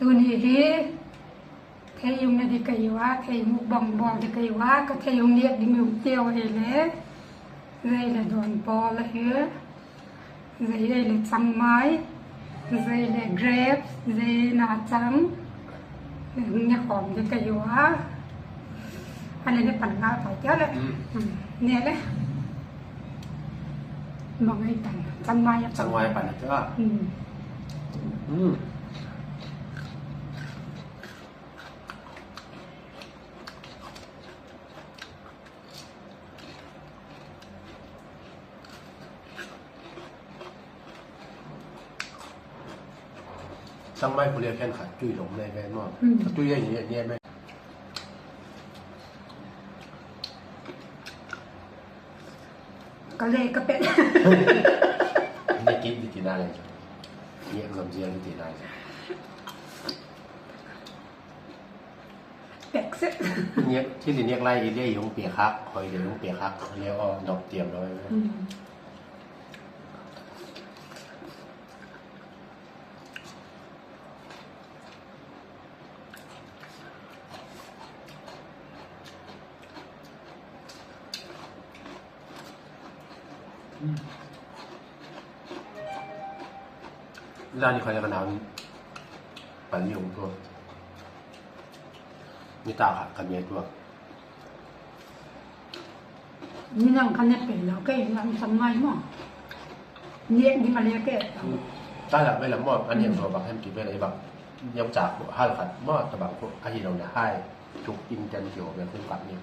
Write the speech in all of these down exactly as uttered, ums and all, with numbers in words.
Tuni hi thei hung ne ding ka hiu a, thei mukbang bawl ding ka hiu a, ka thei hung nêk ding um teu ahile, zia hile dawn pawl ahi, zia hile changmai, zia hile grapes, zia nachang, hung ne khawm ding ka hiu a. A le ne pan ngal tai tia le. Ne le. Bang ai pan, changmai a pan. Changmai pan a tia. Changmai khu le khenkhat tui lom nei ve maw. A tui a ni a ni mai. Ka le ka pet. Ni kit di ti na le. Ni exam zial di ti na le. Pek se. Ni thil i nêk lai i le i hung pia khâk, khoi le hung pia khâk le aw nop tiam lo. Zani kha le ka nau pali hung tua. Ni ta kha ka ne tua. Ni nang kha ne pei lo kei, nang changmai maw. Nêk ding a le kei. Ta la ve la maw, a nêk zo bang hem ti ve la i bang. Yau cha khu hal khat maw, tabang khu ahilo le hai. Tuk in ten kio ve khu khat ni.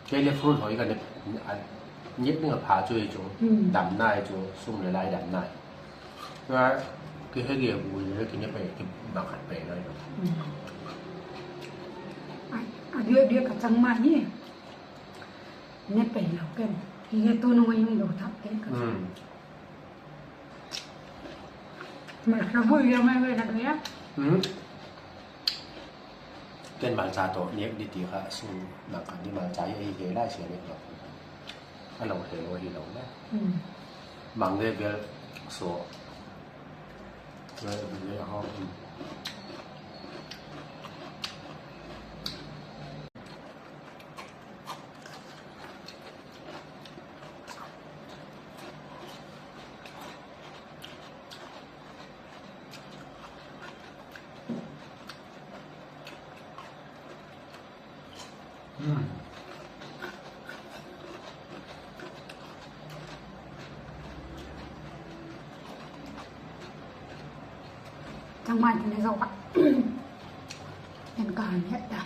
Kei le fruit hoi ka ne, nêk ding a pha chu hi chu. Dam nai chu, sum le lai dam nai. Nga, ki he ge bu le ki ne pei, ki bang khat pei lai lo. A dia dia ka changmai hi. Ne pei lo ken. Hi he tu nung a hung lo thak ken ka. Malcha bu ya mai ve la do ya. Ken malcha tawh nêk di ti kha sum nang khat di malcha hi ahi kei lai sia nêk lo. A lo he lo hi lo le. Mang le bel so. Le le ho. Changmai ti ne zo a. En ka han het ta.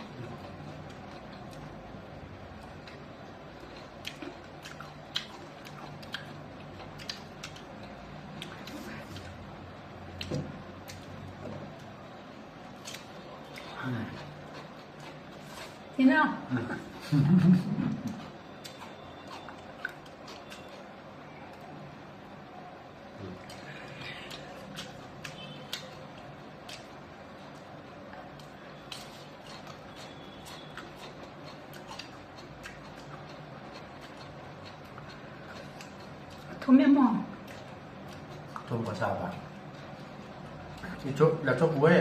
Ina. Thum em maw? Thum ka sa ba. I chuk, la chuk uai.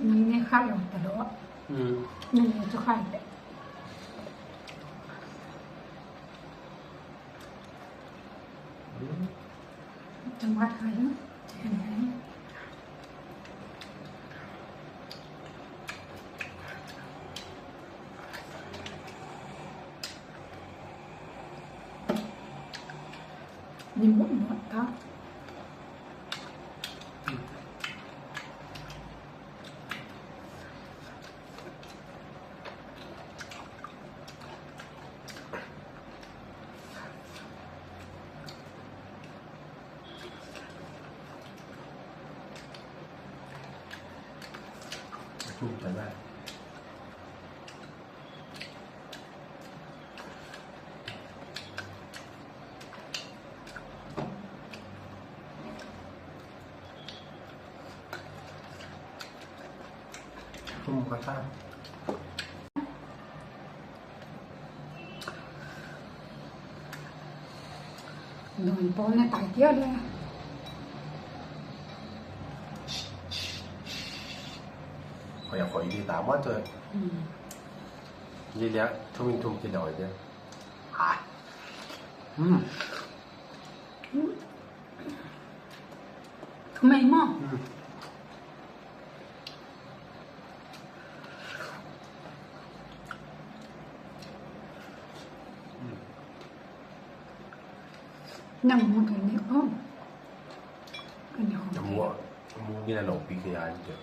Nang ne kha lo ta lo. Nang ne chu khai te. Changmai khai lo. Ni mut mut ta. Thum ka ta. Don pawl ne tai tia le. Khoi a khoi di ta ma tu. Ni le thum in thum ki doi de. Thum ei maw? Nang mu kan ni ko. Kan ni ko. Mu, mu ni la lo pi ke ya ni te.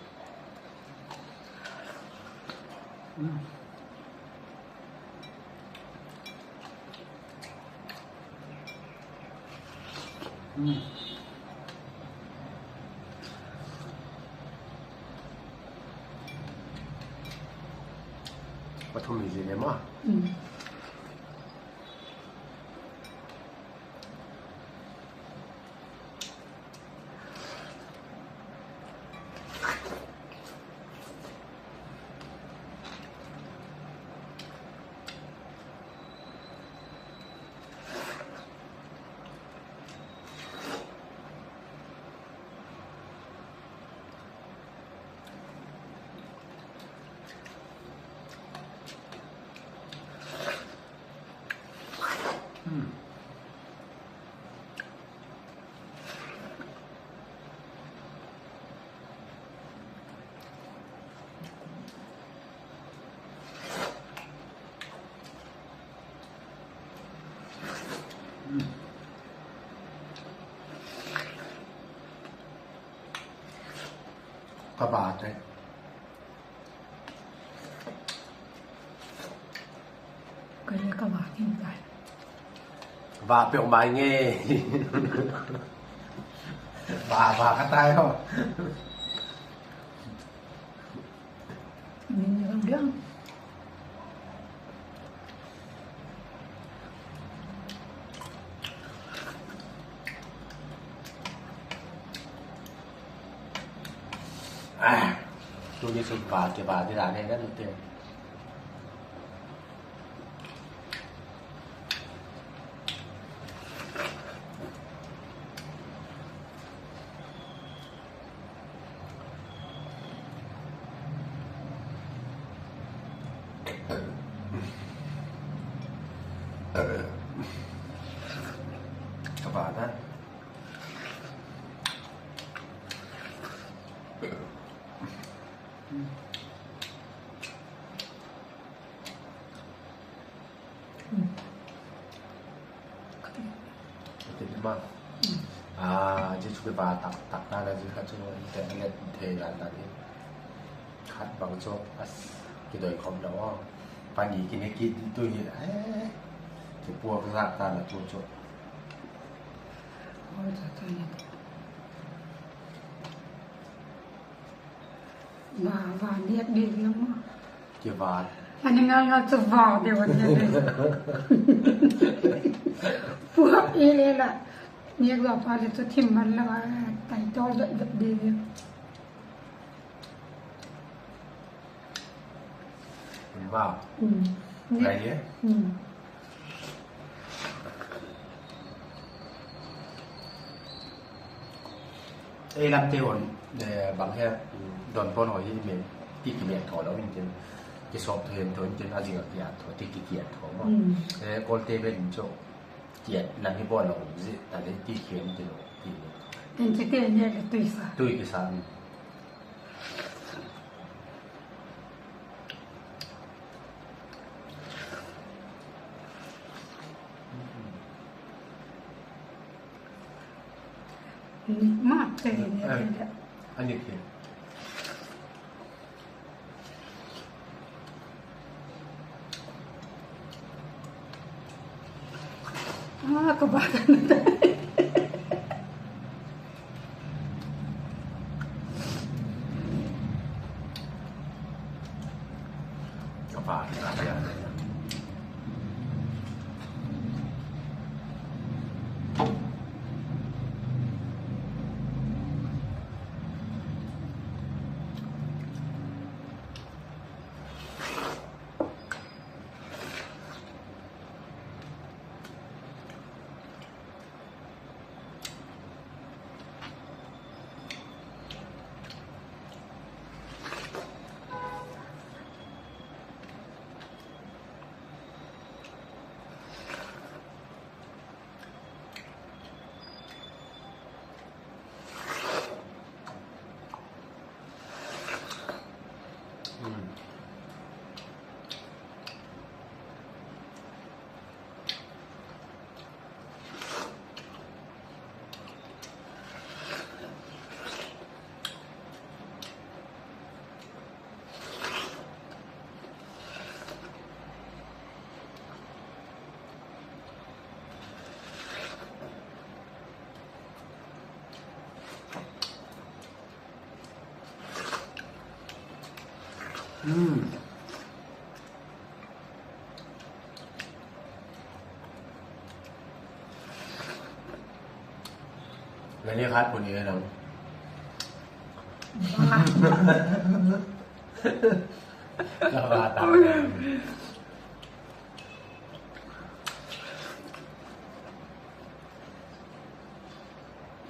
Pathum hi zia le ma. Ka va te. Ka le ka va kim tai. Va peuh mai nge. Va, va ka tai ho. Min ni lam diang. Tuni chu va ke va di la ne na nute. Ka va na. Ka ti ma. A, zia chu kiva tak tak ta la, zia kha chu internet thei dan dan hi. Khat bang chu, a, kidoi khawm lo a. Pani kine kit tu hi, e, kipuak zak ta la tu chu. Va, va nêk deu deu maw. Kiva. A ni ngal ngal chu va deu a nêk deu. Puak i le la. Nêk va pa le chu thim man la, tai tawl dot dot deu deu. Va. Ngai e. Ei lamte hon, bang he, don pawn haw hi me, ti kimet tho lo intin, kisawp tho hem tho intin, a zing a kiat tho, ti kikiat tho maw. Kawlte vel in chu, kiat lam hi bawl lo zi ta le ti khen ti lo ti. Tui kisa. Lani khat puni e nang. Ka va ta.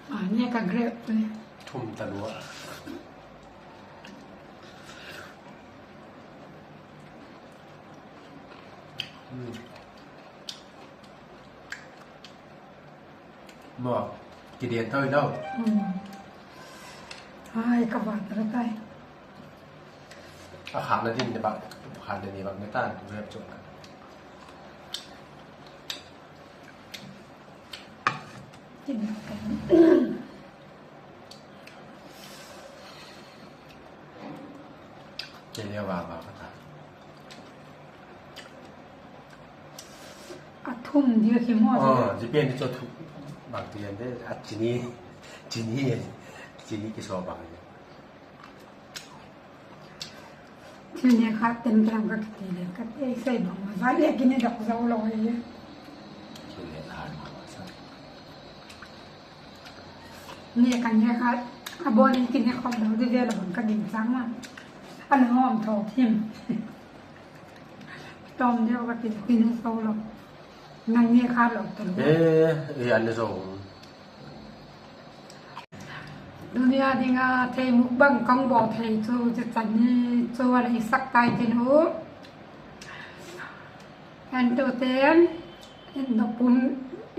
A, ne ka grape. Thum ta lua. Maw, kiden tho i lo. Ai, ka va ta tai. A khatna din de bak, khatna ni bak ne tan, tu rep chu. Kei le va va ka ta. A thum dia ki maw. Zia pen di chu thum. Bang ti an de, a chini, chini, chini kisaw bang. Thil ne khat tem tem ka kiti le, ka te sei bang ma, va le kini dok zo lo e. Ne kan ne khat, a bawn in kine khop lo di vel a bang ka gingcha ma. A na hawm tho thim. Tawm deu ka ti, kine zo lo. Nang ne khat lo talo. E, e, an ne zo. Tuni a ding a thei mukbang ka hung bawl thei chu zia chan ni chu a la i sak tai tin u. Entute'n, in nopum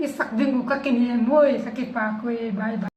i sak ding uh ka kinem ui, ka kipak ui, bye bye.